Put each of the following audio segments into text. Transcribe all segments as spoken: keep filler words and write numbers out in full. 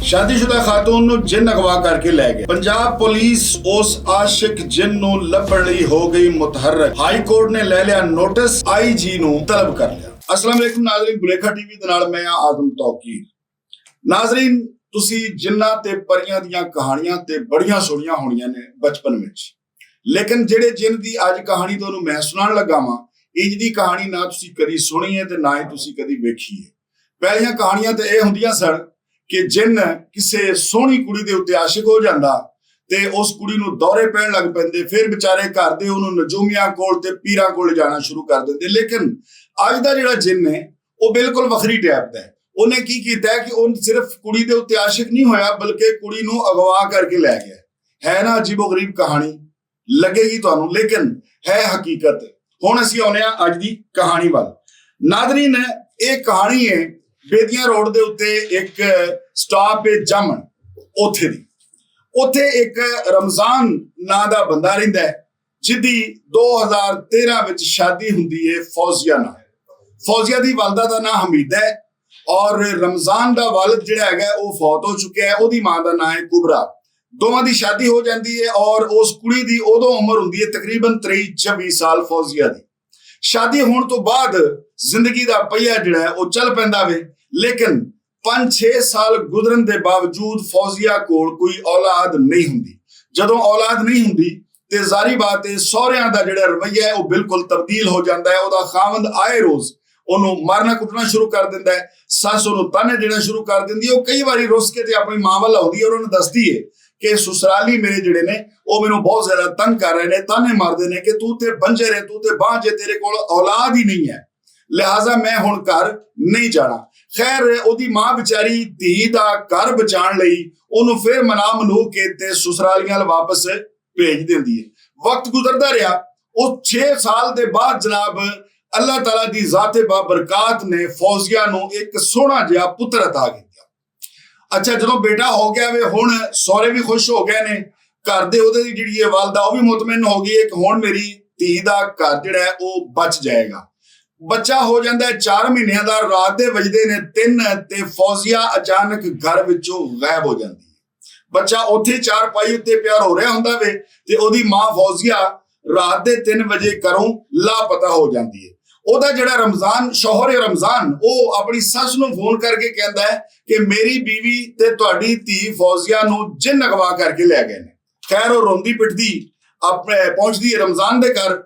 شادی شدہ خاتون نوں جن اغوا کر کے لے گئے۔ پنجاب پولیس اس عاشق جن نوں لبھن لئی ہو گئی متحرک۔ ہائی کورٹ نے لے لیا نوٹس، آئی جی نوں طلب کر لیا۔ السلام علیکم ناظرین، بلیکھا ٹی وی دے نال میں ہاں آدم توقیر۔ ناظرین، تسی جناں تے پریاں دیاں کہانیاں تے بڑیاں سنیاں ہونیاں نے بچپن وچ، لیکن جڑے جن دی اج کہانی تانوں میں سنان لگا واں، انج دی کہانی نہ تسی کدی سنی ہے تے نہ ہی تسی کدی ویکھی ہے۔ پہلیاں کہانیاں تے اے ہوندیاں سن کہ جن کسے سوہنی کڑی دے اُتے عاشق ہو جاندا تے اس کڑی نوں دورے پین لگ پیندے، پھر بیچارے گھر دے اونوں نجومیاں کول تے پیراں کول جانا شروع کر دیندے۔ لیکن اج دا جڑا جن ہے، او بالکل وکھری ٹائپ دا ہے۔ اونے کی کیتا ہے کہ اون صرف کڑی دے اُتے عاشق نہیں ہویا، بلکہ کڑی نوں اغوا کر کے لے گیا۔ ہے نا عجیب و غریب کہانی؟ لگے گی تانوں، لیکن ہے حقیقت۔ ہن اسی آنے آں اج دی کہانی ول۔ ناظرین، ایک کہانی ہے، بیدیاں روڈ دے اُتے ایک سٹاپ ہے جامن، اوتھے دی۔ اوتھے ایک رمضان ناں دا بندہ رہندا ہے، جدی دو ہزار تیرہ وچ شادی ہوندی ہے فوزیہ نال۔ فوزیہ دی والدہ دا ناں حمیدہ ہے، اور رمضان دا والد جڑا ہے او فوت ہو چکا ہے۔ اودی ماں دا ناں ہے کبرا۔ دوواں دی شادی ہو جاندی ہے اور اس کڑی دی اودوں عمر ہوندی ہے تقریباً تریوی چووی سال۔ فوزیہ دی شادی ہون تو بعد زندگی دا پہیا جڑا ہے او چل پیندا وے، لیکن پنج چھ سال گزرن دے باوجود فوزیہ کول کوئی اولاد نہیں ہوندی۔ جدوں اولاد نہیں ہوندی تے ظاہری بات ہے سہریاں دا جڑا رویہ ہے او بالکل تبدیل ہو جاندا ہے۔ اودا خاوند آئے روز اونوں مارنا کٹنا شروع کر دیندا ہے۔ سس اونوں تانے دینا شروع کر دیندی ہے۔ او کئی واری رس کے تے اپنی ماں ول آؤندی ہے اور اونوں دسدی ہے کہ سسرالی میرے جڑے نے او مینوں بہت زیادہ تنگ کر رہے نے، تانے ماردے نے کہ تو تے بنجر ہے، تو تے بانجھ ہے، تیرے کول اولاد ہی نہیں ہے، لہذا میں ہن گھر نہیں جانا۔ خیر، اودی ماں بیچاری دھی دا گھر بچان لئی اونوں پھر منا منو کے تے سسرالیاں ول واپس بھیج دیندی ہے۔ وقت گزردا رہیا، اس چھ سال دے بعد جناب اللہ تعالیٰ دی ذات بابرکات نے فوزیہ نوں ایک سوہنا جہا پتر عطا کیتا۔ اچھا، جدوں بیٹا ہو گیا وے، ہن سورے بھی خوش ہو گئے نے، گھر دے اودے دی جڑی ہے والدہ او بھی مطمئن ہو گئی ہے کہ ہن میری دھی دا گھر جڑا ہے او بچ جائے گا۔ بچہ ہو جاندا ہے چار مہینیاں دا، رات دے وجدے نے تین تے فوزیہ اچانک گھر وچوں غائب ہو جاندی ہے۔ بچہ اوتھے چار پائی اُتے پیار ہو رہا ہوندا وے تے اودی ماں فوزیہ رات دے تین وجے گھروں لاپتہ ہو جاندی ہے۔ اودا جڑا رمضان، شوہر رمضان، او اپنی سس نوں فون کر کے کہندا ہے کہ میری بیوی تے تہاڈی دھی فوزیہ نوں جن اغوا کر کے لے گئے نے۔ خیر، او روندی پٹدی اپنے پہنچدی ہے رمضان دے گھر۔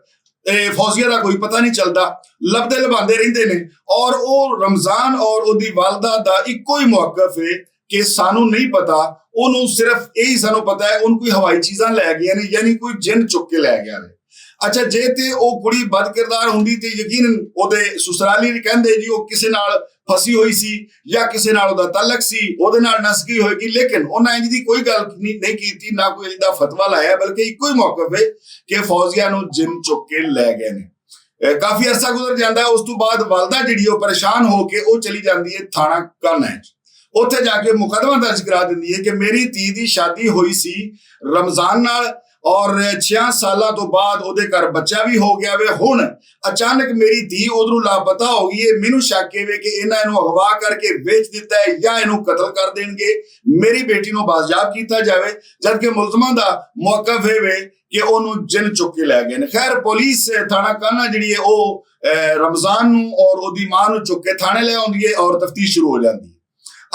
اے فوزیہ دا کوئی پتہ نہیں چلدا، لبدے لباندے رہندے نے۔ اور او رمضان اور اودی والدہ دا اکو ہی موقف ہے کہ سانوں نہیں پتا، اونوں صرف یہی سانوں پتا ہے اون کوئی ہوائی چیزاں لے گئے نے، یعنی کوئی جن چک کے لے گیا ہے۔ اچھا، جے تے او کڑی بد کردار ہوندی تے یقیناً اودے سسرالی نہیں کہندے جی او کسے نال پھسی ہوئی سی یا کسے نال اودا تعلق سی، اودے نال نس گئی ہوئے گی، لیکن انہاں انج دی کوئی گل نہیں، نہیں کیتی، نہ کوئی انج دا فتویٰ لایا، بلکہ اکو ہی موقف ہے کہ فوزیہ نوں جن چک کے لے گئے نے۔ اے، کافی عرصہ گزر جاندا ہے، اس تو بعد والدہ جڑی او پریشان ہو کے او چلی جاندی ہے تھانہ کانا وچ۔ اوتھے جا کے مقدمہ درج کرا دیندی ہے کہ میری دھی دی شادی ہوئی سی رمضان نال، اور چھیاں سالاں تو بعد اودے گھر بچہ بھی ہو گیا وے۔ ہن اچانک میری دھی ادھروں لاپتہ ہو گئی ہے، مینوں شک ہے وے کہ انہاں اینوں اغوا کر کے ویچ دتا ہے یا اینوں قتل کر دین گے۔ میری بیٹی نوں بازیاب کیتا جاوے، جبکہ ملزماں دا موقف ہے وے کہ اونوں جن چک کے لے گئے نے۔ خیر، پولیس تھانہ کانا جڑی ہے او، اے، رمضان نوں اور اودی ماں نوں چک کے تھانے لے آوندی ہے اور تفتیش شروع ہو جاندی ہے۔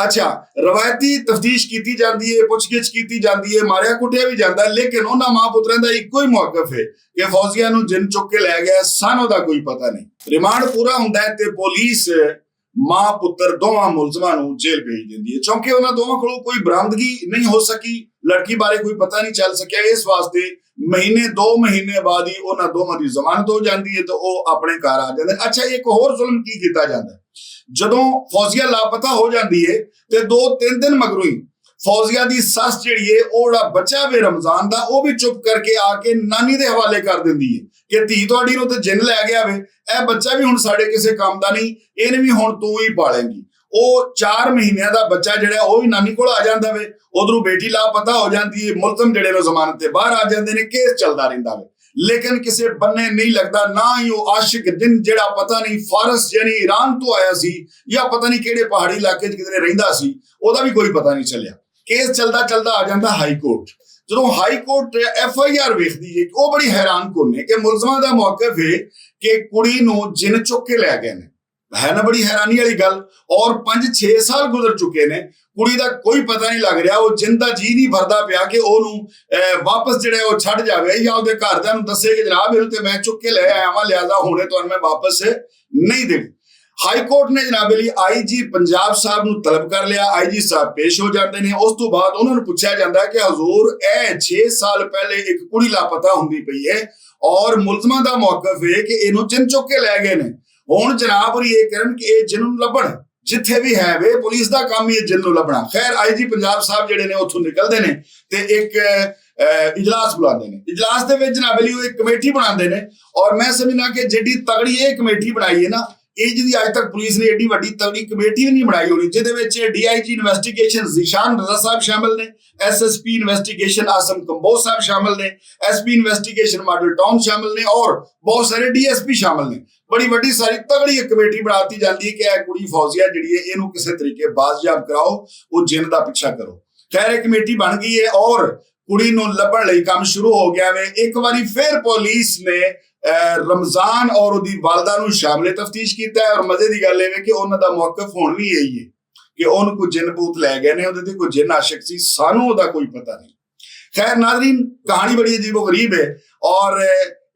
اچھا، روایتی تفتیش کیتی جاندی ہے، پچھ گچھ کیتی جاندی ہے، ماریا کٹیا بھی جاندا ہے، لیکن انہاں ماں پتراں دا اکو ہی موقف ہے کہ فوزیہ نوں جن چک کے لے گیا، سانوں دا کوئی پتہ نہیں۔ ریمانڈ پورا ہوندا ہے تے پولیس ماں پتر دوواں ملزماں نوں جیل بھیج دیندی ہے، چونکہ انہاں دوواں کولوں کوئی برآمدگی نہیں ہو سکی، لڑکی بارے کوئی پتہ نہیں چل سکیا، اس واسطے مہینے، دو مہینے بعد ہی انہاں دوواں دی ضمانت ہو جاندی ہے تے او اپنے گھر آ جاندے۔ اچھا، ایک ہور ظلم کی کیتا جاندا ہے؟ جدوں فوزیہ لاپتہ ہو جاندی ہے تے دو تین دن مگروں ہی فوزیہ دی سس جڑی ہے، او جڑا بچہ وے رمضان دا، او بھی چپ کر کے آ کے نانی دے حوالے کر دیندی ہے کہ دھی تہاڈی نوں تے جن لے گیا وے، اے بچہ بھی ہن ساڈے کسے کام دا نہیں، اینوں بھی ہن توں ہی پالیں گی۔ او چار مہینے دا بچہ جڑا ہے، او بھی نانی کول آ جاندا وے۔ ادھروں بیٹی لاپتہ ہو جاندی ہے، ملزم جڑے نے ضمانت تے باہر آ جاندے نے، کیس چلدا رہندا وے۔ لیکن کسے بننے نہیں لگدا، نہ ہی وہ عاشق جن جڑا پتہ نہیں فارس یعنی ایران تو آیا سی یا پتہ نہیں کہڑے پہاڑی علاقے 'چ کدھرے رہندا سی، ਉਹਦਾ ਵੀ ਕੋਈ ਪਤਾ ਨਹੀਂ ਚੱਲਿਆ۔ ਕੇਸ ਚੱਲਦਾ ਚੱਲਦਾ ਆ ਜਾਂਦਾ ਹਾਈ ਕੋਰਟ। ਜਦੋਂ high court F I R ਵੇਖਦੀ ਹੈ, ਉਹ ਬੜੀ ਹੈਰਾਨ ਕੋਨੇ ਕਿ ਮੁਲਜ਼ਮਾਂ ਦਾ ਮੌਕਫ ਹੈ ਕਿ ਕੁੜੀ ਨੂੰ ਜਿੰਨ ਚੁੱਕ ਕੇ ਲੈ ਗਏ ਨੇ। ਹੈ ਨਾ ਬੜੀ ਹੈਰਾਨੀ ਵਾਲੀ ਗੱਲ। ਔਰ ਪੰਜ ਛੇ ਸਾਲ ਗੁਜ਼ਰ ਚੁੱਕੇ ਨੇ, ਕੁੜੀ ਦਾ ਕੋਈ ਪਤਾ ਨਹੀਂ ਲੱਗ ਰਿਹਾ, ਉਹ ਜਿੰਨ ਦਾ ਜੀ ਨਹੀਂ ਭਰਦਾ ਪਿਆ ਕਿ ਉਹਨੂੰ ਅਹ, ਵਾਪਸ ਜਿਹੜਾ ਹੈ ਉਹ ਛੱਡ ਜਾਵੇ ਜਾਂ ਉਹਦੇ ਘਰਦਿਆਂ ਨੂੰ ਦੱਸੇ ਕਿ ਜਨਾਬ ਇਹਨੂੰ ਤੇ ਮੈਂ ਚੁੱਕ ਕੇ ਲੈ ਆਇਆ ਵਾਂ, ਲਿਆਜ਼ਾ ਹੁਣੇ ਤੁਹਾਨੂੰ ਮੈਂ ਵਾਪਸ ਨਹੀਂ ਦੇਣੀ। ਹਾਈ ਕੋਰਟ ਨੇ ਜਨਾਬ ਅਲੀ ਆਈ ਜੀ ਪੰਜਾਬ ਸਾਹਿਬ ਨੂੰ ਤਲਬ ਕਰ ਲਿਆ। ਆਈ ਜੀ ਸਾਹਿਬ ਪੇਸ਼ ਹੋ ਜਾਂਦੇ ਨੇ। ਉਸ ਤੋਂ ਬਾਅਦ ਉਹਨਾਂ ਨੂੰ ਪੁੱਛਿਆ ਜਾਂਦਾ ਹੈ ਕਿ ਹਜ਼ੂਰ, ਇਹ ਛੇ ਸਾਲ ਪਹਿਲੇ ਇੱਕ ਕੁੜੀ ਲਾਪਤਾ ਹੁੰਦੀ ਪਈ ਹੈ ਔਰ ਮੁਲਜ਼ਮਾਂ ਦਾ ਮੌਕਫ ਹੈ ਕਿ ਇਹਨੂੰ ਚਿੰਨ ਚੁੱਕ ਕੇ ਲੈ ਗਏ ਨੇ। ਹੁਣ ਜਨਾਬ ਹੋਰੀ ਇਹ ਕਰਨ ਕਿ ਇਹ ਜਿੰਨ ਨੂੰ ਲੱਭਣ, ਜਿੱਥੇ ਵੀ ਹੈ ਵੇ, ਪੁਲਿਸ ਦਾ ਕੰਮ ਹੀ ਹੈ ਜਿੰਨ ਨੂੰ ਲੱਭਣਾ। ਖੈਰ, ਆਈ ਜੀ ਪੰਜਾਬ ਸਾਹਿਬ ਜਿਹੜੇ ਨੇ ਉੱਥੋਂ ਨਿਕਲਦੇ ਨੇ ਤੇ ਇੱਕ ਅਹ, ਇਜਲਾਸ ਬੁਲਾਉਂਦੇ ਨੇ। ਇਜਲਾਸ ਦੇ ਵਿੱਚ ਜਨਾਬ ਅਲੀ ਉਹ ਇੱਕ ਕਮੇਟੀ ਬਣਾਉਂਦੇ ਨੇ। ਔਰ ਮੈਂ ਸਮਝਣਾ ਕਿ ਜਿੱਡੀ ਤਗੜੀ ਇਹ ਕਮੇਟੀ ਬਣਾਈ ਹੈ ਨਾ, ਇਹ ਜਿਹਦੀ ਅੱਜ ਤੱਕ ਪੁਲਿਸ ਨੇ ਏਡੀ ਵੱਡੀ ਤਗੜੀ ਕਮੇਟੀ ਵੀ ਨਹੀਂ ਬਣਾਈ ਹੋਣੀ, ਜਿਹਦੇ ਵਿੱਚ ਡੀ ਆਈ ਜੀ ਇਨਵੈਸਟੀਗੇਸ਼ਨ ਜ਼ਿਸ਼ਾਨ ਰਜ਼ਾ ਸਾਹਿਬ ਸ਼ਾਮਿਲ ਨੇ, S S P investigation awesome Kamboj ਸਾਹਿਬ ਸ਼ਾਮਿਲ ਨੇ, S P investigation model town ਸ਼ਾਮਿਲ ਨੇ ਔਰ ਬਹੁਤ ਸਾਰੇ ਡੀ ਐਸ ਪੀ ਸ਼ਾਮਿਲ ਨੇ। ਬੜੀ ਵੱਡੀ ਸਾਰੀ ਤਗੜੀ ਇੱਕ ਕਮੇਟੀ ਬਣਾ ਦਿੱਤੀ ਜਾਂਦੀ ਹੈ ਕਿ ਇਹ ਕੁੜੀ ਫੌਜ਼ੀਆ ਜਿਹੜੀ ਹੈ, ਇਹਨੂੰ ਕਿਸੇ ਤਰੀਕੇ ਬਾਜ਼ਿਆਬ ਕਰਾਓ, ਉਹ ਜਿੰਨ ਦਾ ਪਿੱਛਾ ਕਰੋ। ਖੈਰ, ਇਹ ਕਮੇਟੀ ਬਣ ਗਈ ਹੈ ਔਰ ਕੁੜੀ ਨੂੰ ਲੱਭਣ ਲਈ ਕੰਮ ਸ਼ੁਰੂ ਹੋ ਗਿਆ ਵੇ। ਇੱਕ ਵਾਰੀ ਫਿਰ ਪੁਲਿਸ ਨੇ ਅਹ, ਰਮਜ਼ਾਨ ਔਰ ਉਹਦੀ ਵਾਲਦਾ ਨੂੰ ਸ਼ਾਮਲੇ ਤਫਤੀਸ਼ ਕੀਤਾ ਹੈ। ਔਰ ਮਜ਼ੇ ਦੀ ਗੱਲ ਇਹ ਵੇ ਕਿ ਉਹਨਾਂ ਦਾ ਮੌਕਫ ਹੁਣ ਵੀ ਇਹੀ ਹੈ ਕਿ ਉਹਨੂੰ ਕੋਈ ਜਿੰਨ ਭੂਤ ਲੈ ਗਏ ਨੇ, ਉਹਦੇ ਤੇ ਕੋਈ ਜਿੰਨ ਆਸ਼ਿਕ ਸੀ, ਸਾਨੂੰ ਉਹਦਾ ਕੋਈ ਪਤਾ ਨਹੀਂ। ਖੈਰ ਨਾਜ਼ਰੀਨ, ਕਹਾਣੀ ਬੜੀ ਅਜੀਬੋ ਗਰੀਬ ਹੈ ਔਰ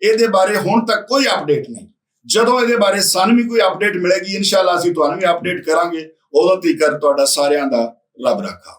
ਇਹਦੇ ਬਾਰੇ ਹੁਣ ਤੱਕ ਕੋਈ ਅਪਡੇਟ ਨਹੀਂ। ਜਦੋਂ ਇਹਦੇ ਬਾਰੇ ਸਾਨੂੰ ਵੀ ਕੋਈ ਅਪਡੇਟ ਮਿਲੇਗੀ, ਇਨਸ਼ਾਅੱਲਾ ਅਸੀਂ ਤੁਹਾਨੂੰ ਵੀ ਅਪਡੇਟ ਕਰਾਂਗੇ। ਉਦੋਂ ਤੀਕਰ ਤੁਹਾਡਾ ਸਾਰਿਆਂ ਦਾ ਰੱਬ ਰਾਖਾ।